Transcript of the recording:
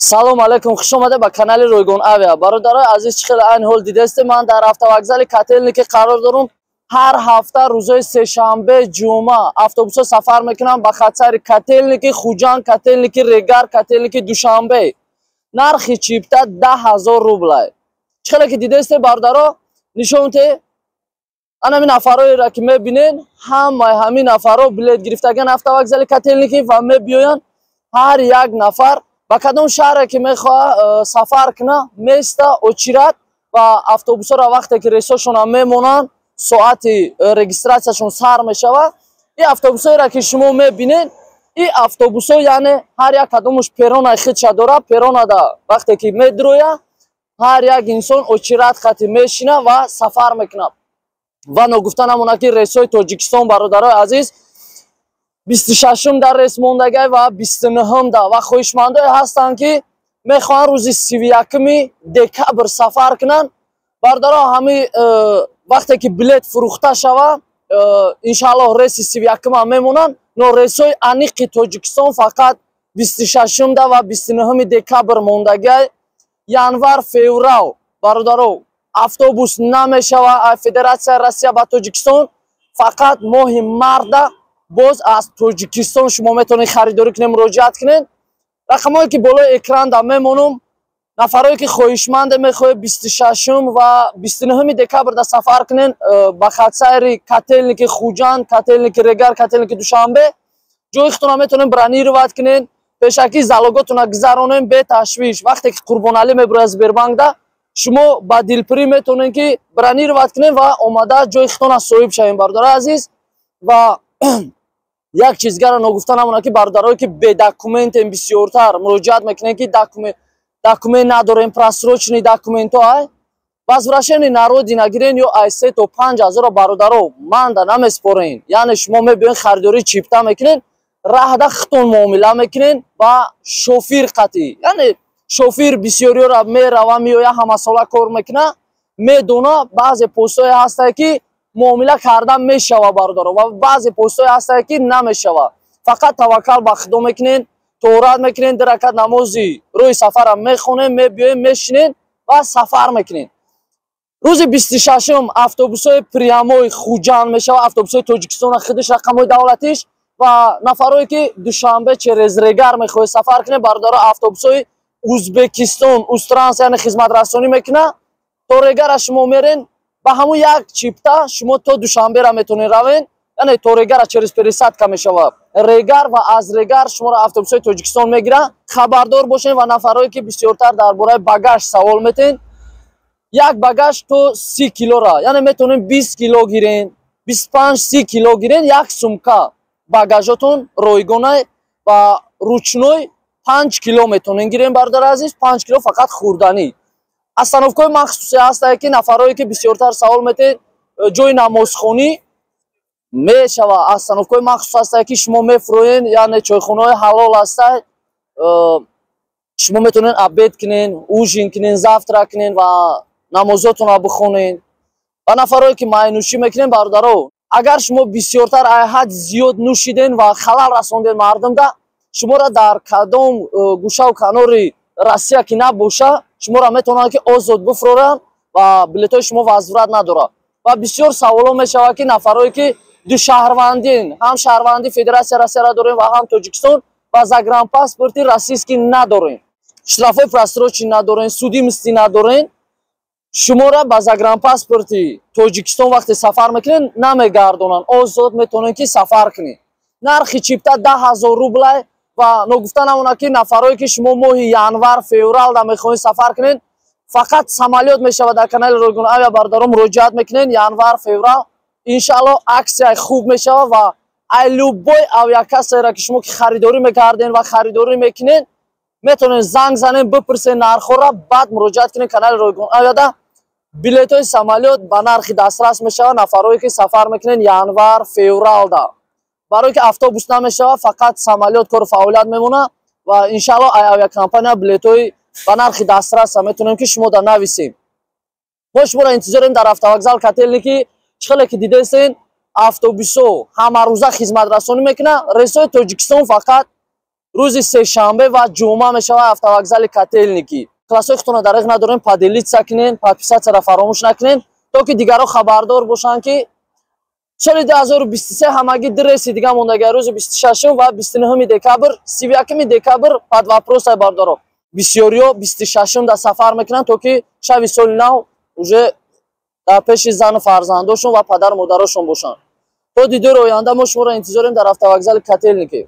Салом алейкум, хуш омада ба канали Ройгон Авиа. Бародарои азиз, чӣ хеле айни ҳол дидастед, ман дар автовокзали Котельники қарор дорум. Ҳар ҳафта рӯзои сешанбе, ҷумъа автобусҳо сафар мекунанд ба хатсайри Котельники, Хуҷанд, Котельники, Регар, Котельники, Душанбе. Нархи чипта 10 000 рублай. Чӣ хеле ки дидастед, бародаро, нишонте ана ҳамин нафарҳоеро ки мебинен, ҳамаи ҳамин нафарҳо билет гирифтаган автовокзали Котельники ва мебиёянд. Ҳар як нафар ба кадом шаҳре ки мехоҳад сафар куна, места очередь ва автобусҳоро вақте ки рейсҳошонро мемонанд, соати регистрация шон сар мешавад. Ин автобусҳоеро ки шумо мебинед, ин автобусҳо, яъне ҳар як кадомуш перронаи худша дорад. Перронада вақте ки медроя, ҳар як инсон очередь хати мешина ва сафар мекунад. Ва ногуфта намонад, ки рейсҳои Тоҷикистон, бародарои азиз, 26-ум дар рейс мондагай ва 29-ум да. Ва хоҳишмандое ҳастанд, ки мехоҳанд рӯзи 31-уми декабр сафар кунанд. Бародаро, ҳами вақте ки билет фурӯхта шава, иншааллоҳ, рейси 31-умам мемонанд, но рейсҳои аниқи Тоҷикистон фақат 26-ум да ва 29-уми декабр мондагай. Январ, феврал, бародаро, автобус намешава Федератсияи Россия ба Тоҷикистон. Фақат моҳи марта боз аз Тоҷикистон шумо метавонед харидорӣ кунед, муроҷиат кунед. Рақамҳое ки болои экранда мемонум, нафарое ки хоҳишманде, мехоҳед 26-ум ва 29-уми декабрда сафар кунед ба хатсайри Котельники, Хуҷанд, Котельники, Регар, Котельники, Душанбе, ҷои худтона метавонед бронировать кунед, пешакӣ залоготона гузаронем беташвиш. Вақте ки Қурбоналӣ мебурояд Сбербанкда, шумо ба дилпурӣ метавонед ки бронировать кунед ва омада ҷои худтона соҳиб шавем, бародарои азиз. Ва як чизгара ногуфта намонад, ки бародарое ки бе документем, бисёртар муроҷиат мекунем, ки документ надорем, просроченный документҳо, ай возвращение на родина гирен ё ай 3 то 5 ҳазора, бародаро, манда намеспорен. Яъне шумо мебиёен, харидории чипта мекунен, раҳда хитон муомила мекунен ба шофир қатӣ. Яъне шофир бисёриёра мерава, меоя, ҳамасола кор мекуна, медона. Баъзе постҳое ҳастае, ки муомила карда мешава, бародаро, ва баъзе постҳое ҳастае, ки намешава. Фақат таваккал ба Худо мекунен, тоҳорат мекунен, ду ракат намози рӯи сафарам мехонем, мебиёем, мешинен ва сафар мекунен. Рӯзи 26-ум автобусҳои прямой Хуҷанд мешава, автобусҳои Тоҷикистона худиш рақамҳои давлатиш. Ва нафарое ки Душанбе через Регар мехоҳед сафар кунед, бародаро, автобусҳои Узбекистон, Узтранс, яъне хизматрасонӣ мекуна. То Регара шумо мерен, ба ҳамун як чипта шумо то Душанбера метавонед равен. Яъне то Регара через пересадка мешавад Регар ва аз Регар шуморо автобусҳои Тоҷикистон мегиранд. Хабардор бошед. Ва нафарое ки бисёртар дар бораи багаж савол метен, як багаж то 30 килора, яъне метавонем 20 кило гирен, 25-30 кило гирен, як сумка багажотон ройгона. Ва ручной 5 кило метавонем гирем, бародари азиз, 5 кило фақат хӯрданӣ. Остановкаҳои махсусе ҳастае, ки нафарое ки бисёртар савол метед, ҷои намозхонӣ мешава. Остановкаҳои махсус ҳастае, ки шумо мефурӯен, яъне чойхонаҳои ҳалол ҳастае, шумо метавонед обед кунен, ужин кунен, завтрак кунен ва намозотонро бихонен. Ва нафарое ки майнӯшӣ мекунен, бародаро, агар шумо бисёртар ай ҳад зиёд нӯшиден ва халал расонден мардумда, шуморо дар кадом гӯшаву канори Россия ки набоша, шуморо метавонанд ки озод бифуроранд ва билетҳои шумо возврат надорад. Ва бисёр саволҳо мешавад, ки нафарое ки ду шаҳрвандин, ҳам шаҳрванди Федератсияи Россияро дорем ва ҳам Тоҷикистон, ва загранпаспорти российский надорем, штрафҳои просроченный надорем, судимости надорем, шуморо ба загранпаспорти Тоҷикистон вақте сафар мекунед, намегардонанд, озод метавонед ки сафар кунед. Нархи чипта 10 000 рублай. Ва ногуфта намонад, ки нафарое ки шумо моҳи январ, февралда мехоҳед сафар кунед, фақат самолёт мешавад дар канали Ройгон Авиа. Бародарон, муроҷиат мекунед, январ, феврал, иншаалло, аксияи хуб мешавад. Ва ай любой авиакассаеро ки шумо ки харидорӣ мекарден ва харидорӣ мекунед, метавонед занг занед, бипурсед нархҳоро, баъд муроҷиат кунед. Канали Ройгон Авиада билетҳои самолёт ба нархи дастрас мешавад, нафарое ки сафар мекунед январ, февралда, барое ки автобус намешавад, фақат самолёт кору фаъолият мемонад. Ва иншаалло, ай авиакомпания билетҳои ба нархи дастраса метавонем ки шумо да нависем. Мо шуморо интизорем дар автовокзал Котельники. Чӣ хеле ки дидесен, автобусҳо ҳамарӯза хизматрасонӣ мекунад. Рейсҳои Тоҷикистон фақат Рӯзи сешанбе ва ҷумъа мешавад автовокзали Котельники. Классҳои худтонро дариқ надорем, поделиться кунен, подписаться ра фаромӯш накунен, то ки дигарро хабардор бошанд, ки соли 2023 ҳамагӣ ду рейси дига мондага: рӯзи 26 ва 29 декабр. 31 декабр под вопрос ай, бародаро. Бисёриҳо 26 да сафар мекунанд, то ки шаби соли нав уже дар пеши зану фарзандошон ва падару модарошон бошанд. То дидори оянда, мо шуморо интизорем дар автовокзали Котельники.